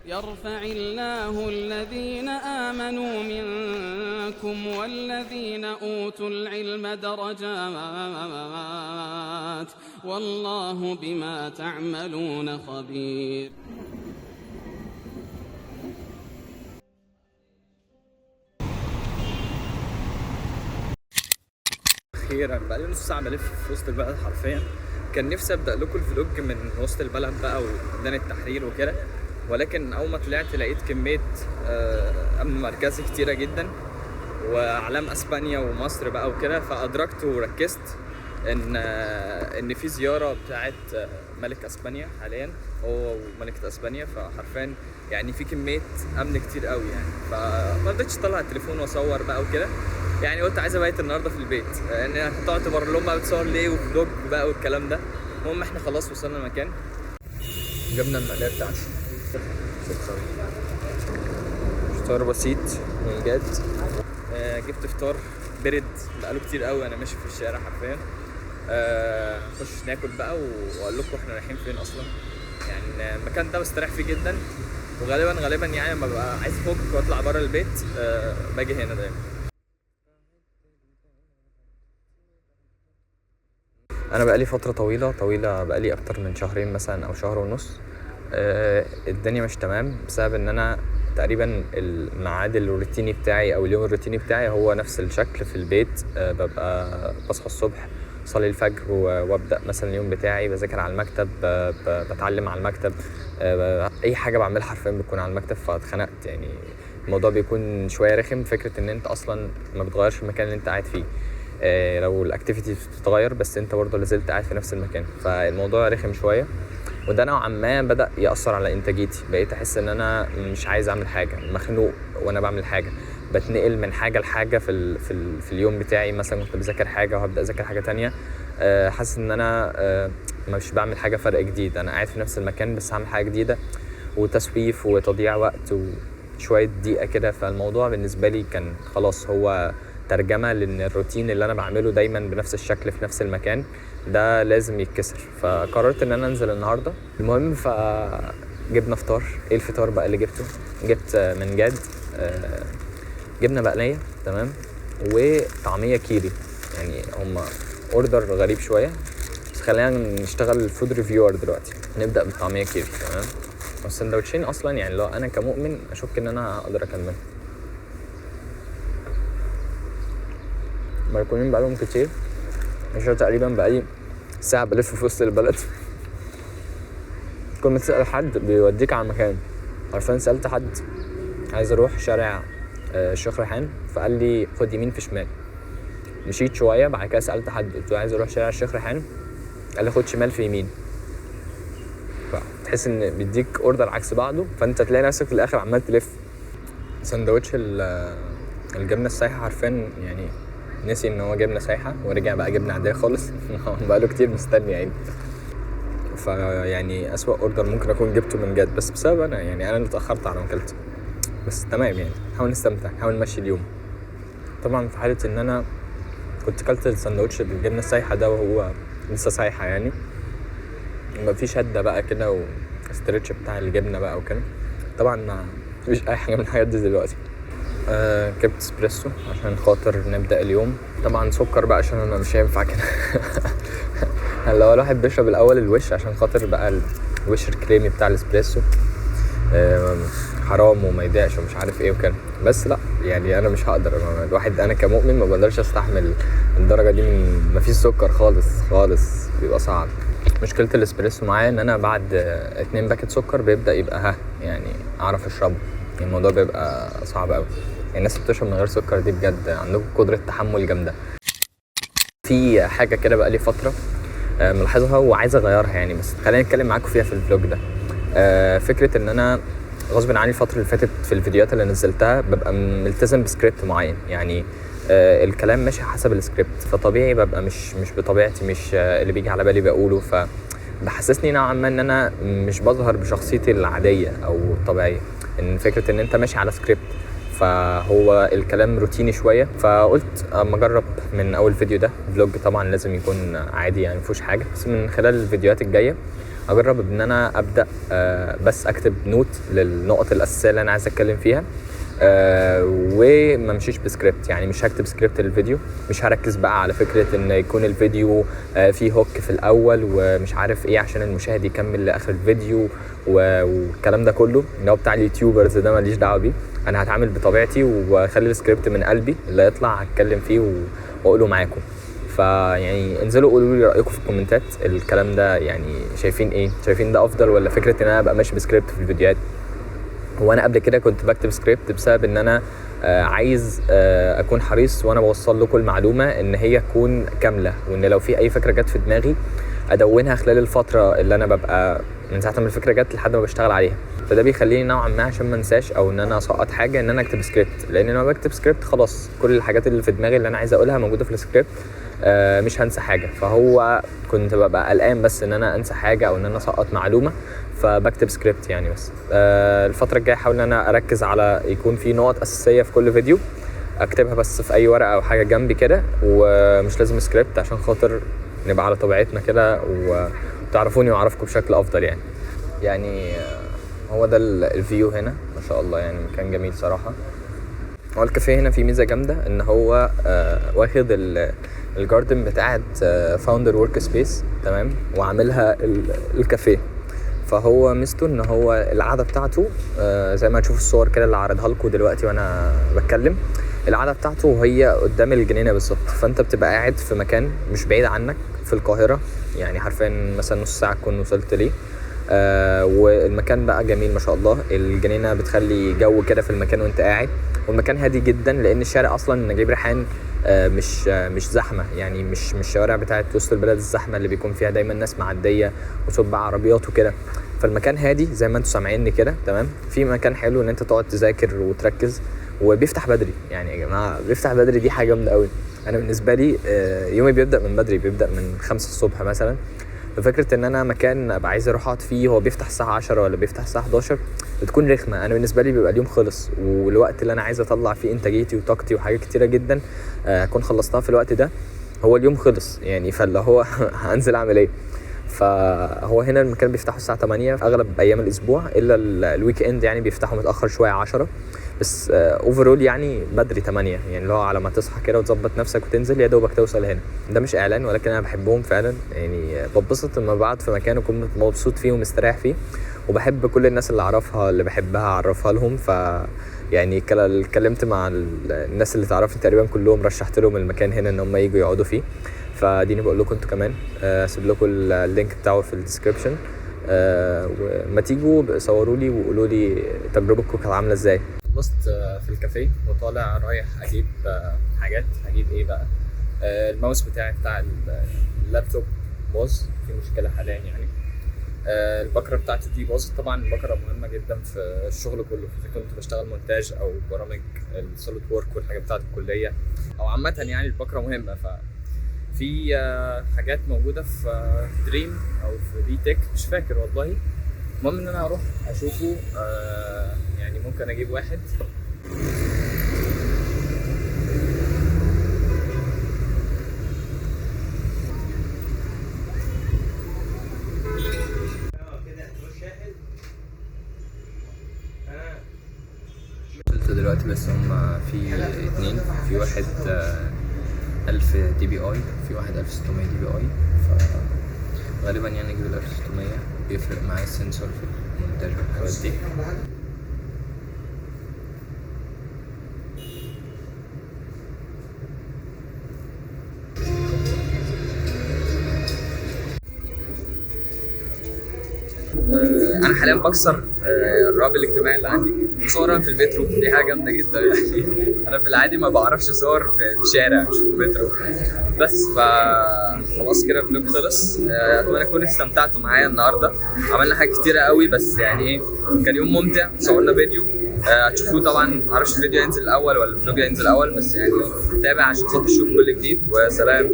يرفع الله الذين آمنوا منكم والذين أوتوا العلم درجات والله بما تعملون خبير. اخيرا بقى لي نص ساعة بلف في وسط البلد حرفيا. كان نفسي ابدا لكم ال vlog من وسط البلد بقى وميدان التحرير وكده، ولكن اول ما طلعت لقيت كمية امن مركزي كتيرة جدا واعلام اسبانيا ومصر بقى وكده، فادركت وركزت ان في زيارة بتاعت ملك اسبانيا حاليا، هو وملكه اسبانيا، فحرفيا يعني في كمية امن كتير قوي يعني، فما رضيتش اطلع التليفون واصور بقى وكده يعني. قلت عايز ابيت النهارده في البيت، لان انا كنت قاعد تبرر لهم بقى بتصور ليه و vlog بقى والكلام ده. المهم احنا خلاص وصلنا المكان، جبنا المقلايه بتاعتي. شكرا. فطار بسيط من جد. جبت فطار برد بقاله كتير قوي انا ماشي في الشارع حرفيا. نخش ناكل بقى واقول لكم احنا رايحين فين اصلا. يعني المكان ده بستريح فيه جدا، وغالبا غالبا يعني لما ببقى عايز افك واطلع بره البيت باجي هنا دايما. انا بقالي فترة طويلة طويلة، بقالي اكتر من شهرين مثلا او شهر ونص، الدنيا مش تمام، بسبب ان انا تقريبا الميعاد الروتيني بتاعي او اليوم الروتيني بتاعي هو نفس الشكل في البيت. ببقى بصحى الصبح، صلي الفجر وابدا مثلا اليوم بتاعي، بذاكر على المكتب، بتعلم على المكتب، اي حاجة بعملها حرفيا بتكون على المكتب. فاتخنقت يعني، الموضوع بيكون شوية رخم، فكرة ان انت اصلا ما بتغيرش المكان اللي انت قاعد فيه، لو ال activity بتتغير بس انت برضه لازلت قاعد في نفس المكان، فالموضوع رخم شوية. وده نوعا ما بدا ياثر على انتاجيتي، بقيت احس ان انا مش عايز اعمل حاجة، مخنوق وانا بعمل حاجة، بتنقل من حاجة لحاجة في اليوم بتاعي. مثلا كنت بذاكر حاجة وهبدا اذاكر حاجة تانية، حاسس ان انا مش بعمل حاجة فرق جديد، انا قاعد في نفس المكان بس هعمل حاجة جديدة، وتسويف وتضييع وقت وشوية دقيقة كده. فالموضوع بالنسبة لي كان خلاص هو ترجمه لان الروتين اللي انا بعمله دايما بنفس الشكل في نفس المكان ده لازم يتكسر، فقررت ان انا انزل النهارده. المهم فجبنا فطار. ايه الفطار بقى اللي جبته؟ جبت من جاد جبنه بقليه، تمام، وطعميه كيري. يعني هما order غريب شوية، بس خلينا نشتغل food reviewer دلوقتي. نبدا بالطعميه كيري، تمام. والسندوتشين اصلا يعني لو انا كمؤمن اشك ان انا هقدر اكمل، مركونين بقالهم كتير، عشان تقريبا بقالي ساعة بلف في وسط البلد. كل ما تسأل حد بيوديك على المكان. عارفين سألت حد عايز اروح شارع الشيخ ريحان، فقال لي خد يمين في شمال. مشيت شوية، بعد كده سألت حد قلت له عايز اروح شارع الشيخ ريحان، قال لي خد شمال في يمين. فتحس ان بيديك order عكس بعضه، فانت تلاقي نفسك في الاخر عمال تلف. سندوتش الجبنة السايحة حرفيا يعني نسي ان هو جبنه سايحه ورجع بقى جبنه عادية خالص. بقاله كتير مستني يعني. فيعني اسوأ order ممكن اكون جبته من جد، بس بسبب انا يعني انا اللي اتاخرت على ما اكلت، بس تمام يعني. نحاول نستمتع، نحاول نمشي اليوم. طبعا في حاله ان انا كنت اكلت السندوتش بالجبنه السايحه ده وهو لسه سايحه يعني، يبقى في شده بقى كده و stretch بتاع الجبنة بقى وكده. طبعا ما فيش اي حاجة من الحاجات دي دلوقتي. جبت اسبريسو عشان خاطر نبدا اليوم. طبعا سكر بقى عشان انا مش هينفع كده. اللي هو الواحد بيشرب الاول الوش عشان خاطر بقى الوش الكريمي بتاع الاسبريسو، حرام وما يضيعش ومش عارف ايه وكده، بس لا يعني انا مش هقدر. أنا الواحد انا كمؤمن ما بقدرش استحمل الدرجة دي من ما فيش سكر خالص خالص، بيبقى صعب. مشكلة الاسبريسو معايا ان انا بعد 2 باكت سكر بيبدا يبقى ها يعني اعرف اشربه، يعني الموضوع بيبقى صعب قوي. يعني الناس اللي بتشرب من غير سكر دي بجد عندكم قدره تحمل جامدة. في حاجة كده بقى لي فترة ملاحظها وعايز اغيرها يعني، بس خلينا نتكلم معاكم فيها في ال vlog ده. فكرة ان انا غصب عني الفترة اللي فاتت في الفيديوهات اللي نزلتها ببقى ملتزم بسكريبت معين، يعني الكلام ماشي حسب السكريبت، فطبيعي ببقى مش بطبيعتي، مش اللي بيجي على بالي بقوله، فبحسسني نوعا ما ان انا مش بظهر بشخصيتي العادية او الطبيعية، ان فكرة ان انت ماشي على سكريبت فهو الكلام روتيني شوية. فقلت اما اجرب من اول فيديو ده، vlog طبعا لازم يكون عادي يعني مفيهوش حاجة، بس من خلال الفيديوهات الجاية اجرب ان انا ابدا بس اكتب note للنقط الاساسية اللي انا عايز اتكلم فيها، وما امشيش بسكريبت. يعني مش هكتب سكريبت للفيديو، مش هركز بقى على فكرة ان يكون الفيديو فيه hook في الاول ومش عارف ايه عشان المشاهد يكمل لاخر الفيديو والكلام ده كله اللي هو بتاع ال YouTubers ده، ماليش دعوه بيه. انا هتعامل بطبيعتي واخلي السكريبت من قلبي اللي يطلع هتكلم فيه واقوله معاكم. فيعني انزلوا قولوا لي رايكم في الكومنتات، الكلام ده يعني شايفين ايه؟ شايفين ده افضل ولا فكرة ان انا ابقى ماشي بسكريبت في الفيديوهات؟ هو انا قبل كده كنت بكتب سكريبت بسبب ان انا عايز اكون حريص وانا بوصل لكم المعلومة ان هي تكون كاملة، وان لو في اي فكرة جت في دماغي ادونها خلال الفترة اللي انا ببقى من ساعة ما الفكرة جت لحد ما بشتغل عليها. فده بيخليني نوعا ما عشان ما انساش او ان انا اسقط حاجة ان انا اكتب سكريبت، لان لما بكتب سكريبت خلاص كل الحاجات اللي في دماغي اللي انا عايز اقولها موجودة في السكريبت، مش هنسى حاجة. فهو كنت ببقى قلقان بس ان انا انسى حاجة او ان انا اسقط معلومة، فبكتب سكريبت يعني. بس الفترة الجاية احاول ان انا اركز على يكون في نقط اساسية في كل فيديو اكتبها بس في اي ورقة او حاجة جنبي كده، ومش لازم سكريبت عشان خاطر نبقى على طبيعتنا كده وتعرفوني واعرفكم بشكل افضل. يعني هو ده ال view هنا ما شاء الله، يعني مكان جميل صراحة. هو الكافيه هنا فيه ميزة جامدة ان هو واخد ال garden بتاعت Founder Workspace، تمام، وعاملها الكافيه. فهو ميزته ان هو القعدة بتاعته زي ما هتشوفوا الصور كده اللي عارضها لكم دلوقتي وانا بتكلم، القعدة بتاعته هي قدام الجنينة بالظبط، فانت بتبقى قاعد في مكان مش بعيد عنك في القاهرة، يعني حرفيا مثلا نص ساعة تكون وصلت ليه. والمكان بقى جميل ما شاء الله، الجنينة بتخلي جو كده في المكان وانت قاعد، والمكان هادي جدا لان الشارع اصلا نجيب ريحان مش زحمة، يعني مش الشوارع بتاعت وسط البلد الزحمة اللي بيكون فيها دايما ناس معدية وصوت بقى عربيات وكده. فالمكان هادي زي ما انتم سامعيني كده، تمام. في مكان حلو ان انت تقعد تذاكر وتركز، وبيفتح بدري. يعني يا جماعة بيفتح بدري دي حاجة جامدة قوي. انا بالنسبة لي يومي بيبدا من بدري، بيبدا من 5 الصبح مثلا. ففكره ان انا مكان ابقى عايز اروح اقعد فيه هو بيفتح الساعة 10 ولا بيفتح الساعة 11 بتكون رخمة. انا بالنسبة لي بيبقى اليوم خلص، والوقت اللي انا عايز اطلع فيه انتاجيتي وطاقتي وحاجات كتيرة جدا اكون خلصتها في الوقت ده، هو اليوم خلص يعني. فاللي هو هنزل اعمل ايه؟ فهو هنا المكان بيفتحه الساعة 8 في اغلب ايام الاسبوع الا ال weekend، يعني بيفتحوا متاخر شوية 10، بس overall يعني بدري 8، يعني اللي هو على ما تصحى كده وتظبط نفسك وتنزل يا دوبك توصل هنا. ده مش اعلان ولكن انا بحبهم فعلا، يعني بتبسط لما بقعد في مكان اكون مبسوط فيه ومستريح فيه، وبحب كل الناس اللي اعرفها اللي بحبها اعرفها لهم. ف يعني اتكلمت مع الناس اللي تعرفني تقريبا كلهم، رشحت لهم المكان هنا ان هم يجوا يقعدوا فيه. فاديني بقول لكم انتوا كمان، هسيب لكم ال link بتاعه في ال description، وما تيجوا صوروا لي وقولوا لي تجربتكم كانت عامله ازاي. خلصت في الكافيه وطالع رايح اجيب حاجات. هجيب ايه بقى؟ الماوس بتاعي بتاع اللابتوب باظ، في مشكلة حاليا يعني. البكرة بتاعتي دي باظت. طبعا البكرة مهمة جدا في الشغل كله، اذا كنت بشتغل مونتاج او برامج ال SolidWorks والحاجات بتاعت الكلية او عامة يعني البكرة مهمة. ف في حاجات موجودة في دريم او في بي تك مش فاكر والله. المهم ان انا هروح اشوفه، يعني ممكن اجيب واحد. وصلت دلوقتي، بس هم في اتنين، في واحد 1000 DPI، في واحد 1600 DPI. فغالبا يعني اجيب ال 1600، بيفرق معايا ال sensor في المونتاج والحاجات دي. انا حاليا بكسر الرعب الاجتماعي اللي عندي، صورا في المترو، دي حاجة جامدة جدا يعني. انا في العادي ما بعرفش اصور في شارع مش في المترو بس. فخلاص كده ال vlog خلص. اتمنى تكونوا استمتعتوا معايا النهارده، عملنا حاجات كتيرة قوي، بس يعني ايه، كان يوم ممتع. صورنا فيديو هتشوفوه طبعا، معرفش الفيديو هينزل الاول ولا ال vlog هينزل الاول، بس يعني تابع عشان خاطر تشوف كل جديد. وسلام.